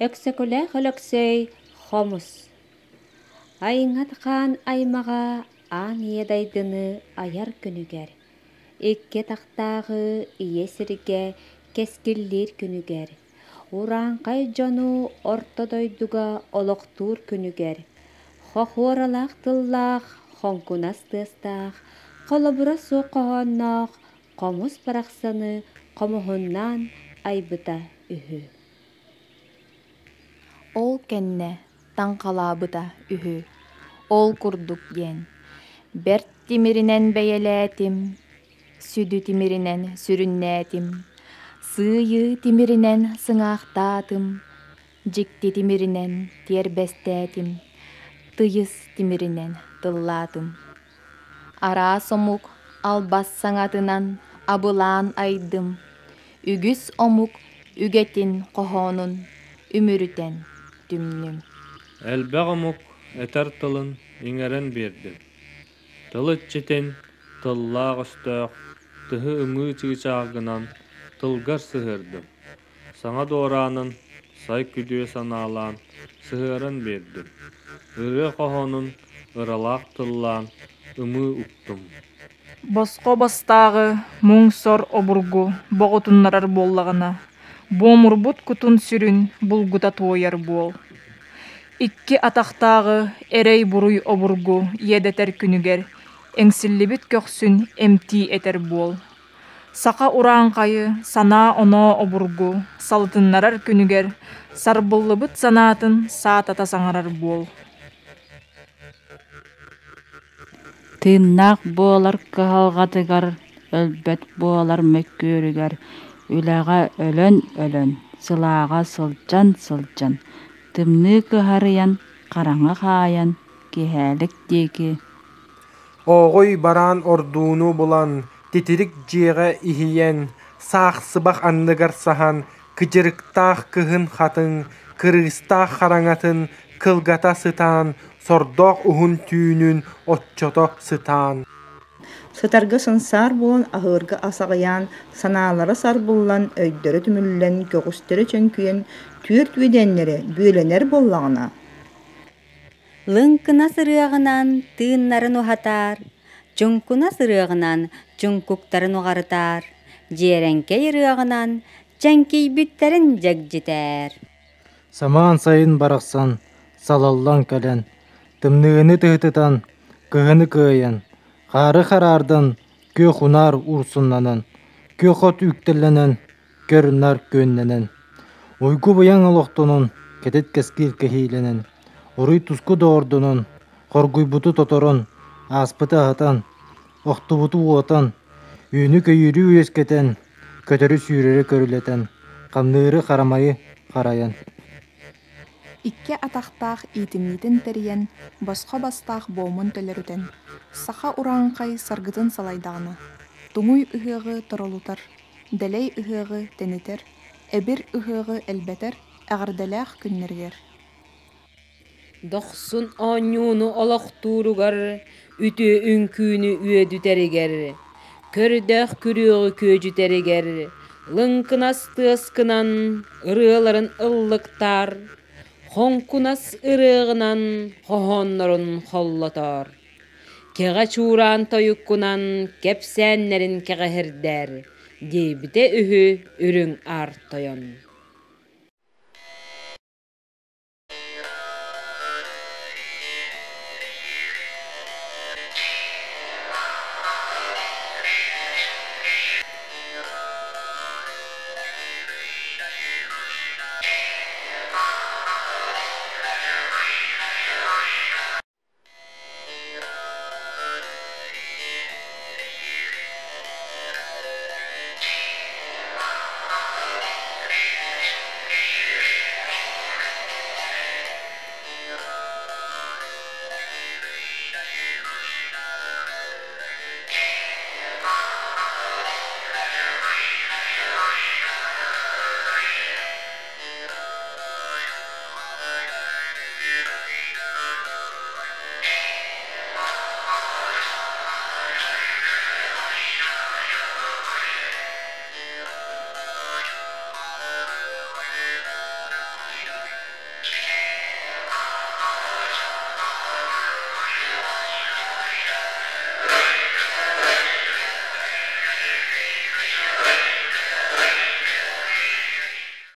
Өксөкүлээх Өлөксөй Хомус Айыҥат хаан аймаҕа аан ийэ дайдыны айар күнүгэр, икки атахтааҕы ийэ сиргэ кэскиллиир күнүгэр, урааҥхай дьону орто дойдуга олохтуур күнүгэр, хохуоралаах тыллаах, хоҥкунас тыастаах, холобура суох хоһоонноох хомус барахсаны хомуһуннаан айбыта үһү. Ол кэннэ таҥхалаабыта үһү, ол курдук диэн, бэрт тимиринэн бэйэлээтим, сүдү тимиринэн сүрүннээтим, сыыйыы тимиринэн сыҥаахтаатым, дьикти тимиринэн тиэрбэстээтим, тыйыс тимиринэн тыллаатым. Араас омук албас саҥатынан абылаан айдым, үгүс омук үгэтин хоһоонун үмүрүтэн түмнүм. Элбэх омук этэр тылын иҥэрэн биэрдим. Тыл иччитин, тыллаах өстөөх, тыһы ымыы чыычааҕынан тылгар сыһыардым. Саҥа дуораанын сай күдүө санаалаан сыһыаран биэрдим. Ырыа хоһоонун ыралаах тыллаан ымыы уктум. Босхо бастааҕы муҥ-сор обургу боҕутуннарар буоллаҕына, буомурбут кутун-сүрүн булгута туойар буол. Икки атахтааҕы эрэй-буруй обургу иэдэтэр күнүгэр эҥсиллибит көхсүн эмтии этэр буол. Саха урааҥхайы санаа-оноо обургу салытыннарар күнүгэр сарбыллыбыт санаатын саатата саҥарар буол. Тыыннаах буолар кыһалҕатыгар, өлбөт буолар мөккүөрүгэр үлэҕэ өлөн-өлөн, сылааҕа сылдьан-сылдьан, тымныы кыһарыйан, хараҥа хаайан, киэһэлик диэки Ооҕуй бараан ордууну булан, титирик дьиэҕэ иһийэн, саах сыбах анныгар саһан, кыдьырыктаах кыһын хатыҥ, кырыыстаах хараҥатын кылгата сытаан, сордоох уһун түүнүн оччото сытаан Сытарга сансаар буолан, аһыырга ас аҕыйаан, санаалара сарбыллан, өйдөрө түмүллэн, көҕүстэрэ чөҥкүйэн, түөрт үөдээннэрэ бүөлэнэр буоллаҕына Лыҥкынас ырыаҕынан тыыннарын уһатаар, чуҥкунас ырыаҕынан чуҥкуктарын уҕарытаар, дьиэрэҥкэй ырыаҕынан чэҥкийбиттэрин дьэгдьитээр. Самаан сайын барахсан салаллан кэлэн, тымныыны тыытытан, кыһыны кыайан, хаары хараардан, күөх унаар урсуннанан, күөх от үктэллэнэн, көр-нар күөннэнэн, уйгу-быйаҥ олохтонон, кэтит кэскил кэһиилэнэн, уруй-туску доҕордонон, хоргуйбуту тоторон, ааспыты аһатан, охтубуту уотан, үүнү-көйүүрү үөскэтэн, көтөрү-сүүрэри көрүлэтэн, хамныыры-харамайы харайан. Икки атахтаах иитимньитин тэрийэн, босхо бастаах буомун төлөрүтэн, саха урааҥхай саргытын салайдаҕына, туҥуй ыһыаҕы торолутар, дэлэй ыһыаҕы тэнитэр, эбир ыһыаҕы элбэтэр эҕэрдэлээх күннэригэр Дохсун оонньууну олохтууругар, үтүө үҥкүүнү үөдүтэригэр, көрдөөх күрүөҕү күөдьүтэригэр, лыҥкынас тыаскынан ырыаларын ыллыктаар, хоҥкунас ырыаҕынан хоһооннорун холлотоор. Кэҕэ чуураан тойуккунан кэпсээннэрин кэҕэһирдээр, диэбитэ үһү Үрүҥ Аар Тойон.